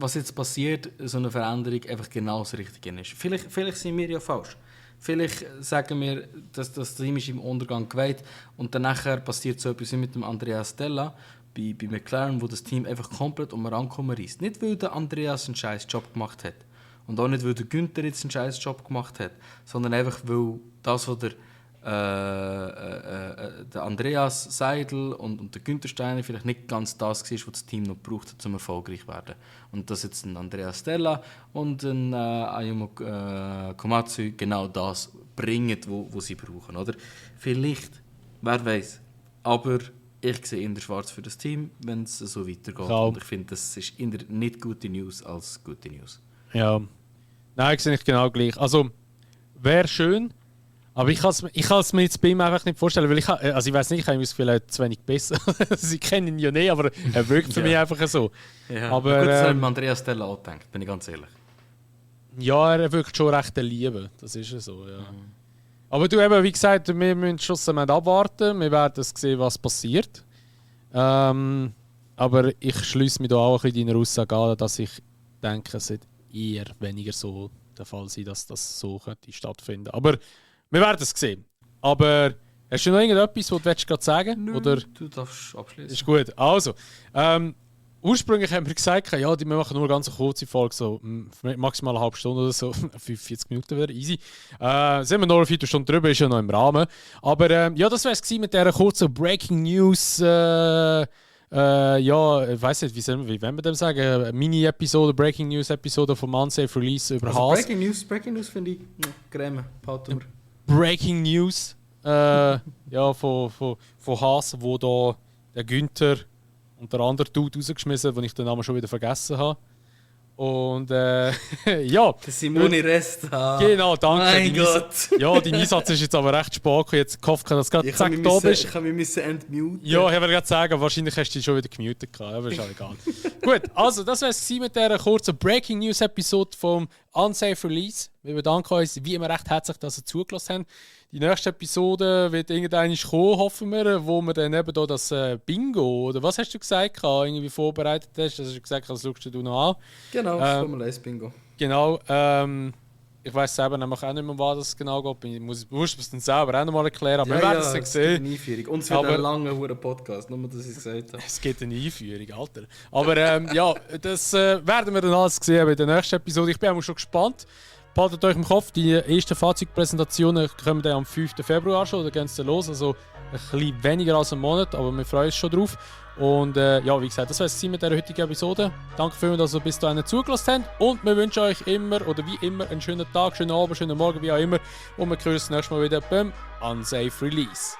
was jetzt passiert, so eine Veränderung einfach genau das Richtige ist. Vielleicht sind wir ja falsch. Vielleicht sagen wir, dass das Team ist im Untergang geweiht und dann nachher passiert so etwas wie mit dem Andreas Stella bei McLaren, wo das Team einfach komplett um den Rankommen reist. Nicht, weil der Andreas einen scheiß Job gemacht hat und auch nicht, weil der Günther jetzt einen scheiß Job gemacht hat, sondern einfach, weil das, was der Andreas Seidel und der Günther Steiner vielleicht nicht ganz das war, was das Team noch braucht, um erfolgreich zu werden. Und dass jetzt ein Andreas Stella und ein Ayumu Komatsu genau das bringen, was sie brauchen. Oder? Vielleicht, wer weiß. Aber ich sehe eher schwarz für das Team, wenn es so weitergeht. Ja. Und ich finde, das ist eher nicht gute News als gute News. Ja, nein, ich sehe nicht genau gleich. Also, wäre schön. Aber ich kann es mir jetzt bei ihm einfach nicht vorstellen, weil ich weiß nicht, ich habe das Gefühl, er ist zu wenig besser. Sie kennen ihn ja nicht, aber er wirkt für mich einfach so. Ja. Aber, gut, das habe ich Andreas Stella auch gedacht, bin ich ganz ehrlich. Ja, er wirkt schon recht Liebe, das ist ja so, ja. Aber du eben, wie gesagt, wir müssen schlussendlich abwarten. Wir werden sehen, was passiert. Aber ich schließe mich da auch ein bisschen deiner Aussage an, dass ich denke, es wird eher weniger so der Fall sein, dass das so könnte stattfinden. Aber wir werden es sehen. Aber hast du noch irgendetwas, was du gerade sagen willst? Oder? Du darfst abschließen. Ist gut. Also, ursprünglich haben wir gesagt, ja, wir machen nur eine ganz kurze Folge, so maximal eine halbe Stunde oder so, 45 Minuten wäre easy. Sind wir noch eine Viertelstunde drüber, ist ja noch im Rahmen. Aber ja, das wäre es mit dieser kurzen Breaking News. Ja, ich weiß nicht, wie wollen wir dem sagen? Eine Mini-Episode, Breaking News-Episode vom Unsafe Release über also Haas. Breaking News finde ich Creme. Breaking News ja, von Haas, wo da der Günther und der andere Dude rausgeschmissen, den ich den Namen schon wieder vergessen habe. Und ja. Der Simone Resta. Genau, danke. Mein Gott. Ja, dein Einsatz ist jetzt aber recht spät. Jetzt Kafka, dass gerade zack da bist. Ich kann mich entmuten. Ja, ich wollte gerade sagen, wahrscheinlich hast du dich schon wieder gemutet gehabt, aber ist auch egal. Gut, also das war es mit dieser kurzen Breaking News Episode vom Unsafe Release. Wir bedanken uns wie immer recht herzlich, dass ihr zugelassen habt. Die nächste Episode wird irgendwann kommen, hoffen wir, wo wir dann eben da das Bingo, oder was hast du gesagt, irgendwie vorbereitet hast. Also, du hast gesagt, das schaust du noch an. Genau, das Formel 1 Bingo. Genau, ich weiss selber nämlich auch nicht mehr, was das genau geht. Ich muss es dann selber auch noch mal erklären, aber wir werden es dann sehen. Eine Einführung. Und es wird ein langer Podcast, nur dass ich es gesagt habe. Es gibt eine Einführung, Alter. Aber ja, das werden wir dann alles sehen bei der nächsten Episode. Ich bin auch schon gespannt. Behaltet euch im Kopf, die ersten Fahrzeugpräsentationen kommen dann am 5. Februar schon, da gehen es dann los. Also ein bisschen weniger als einen Monat, aber wir freuen uns schon drauf. Und ja, wie gesagt, das war es mit der heutigen Episode. Danke vielmals, dass ihr bis dahin zugelassen habt. Und wir wünschen euch immer oder wie immer einen schönen Tag, schönen Abend, schönen Morgen, wie auch immer. Und wir hören uns das nächste Mal wieder beim Unsafe Release.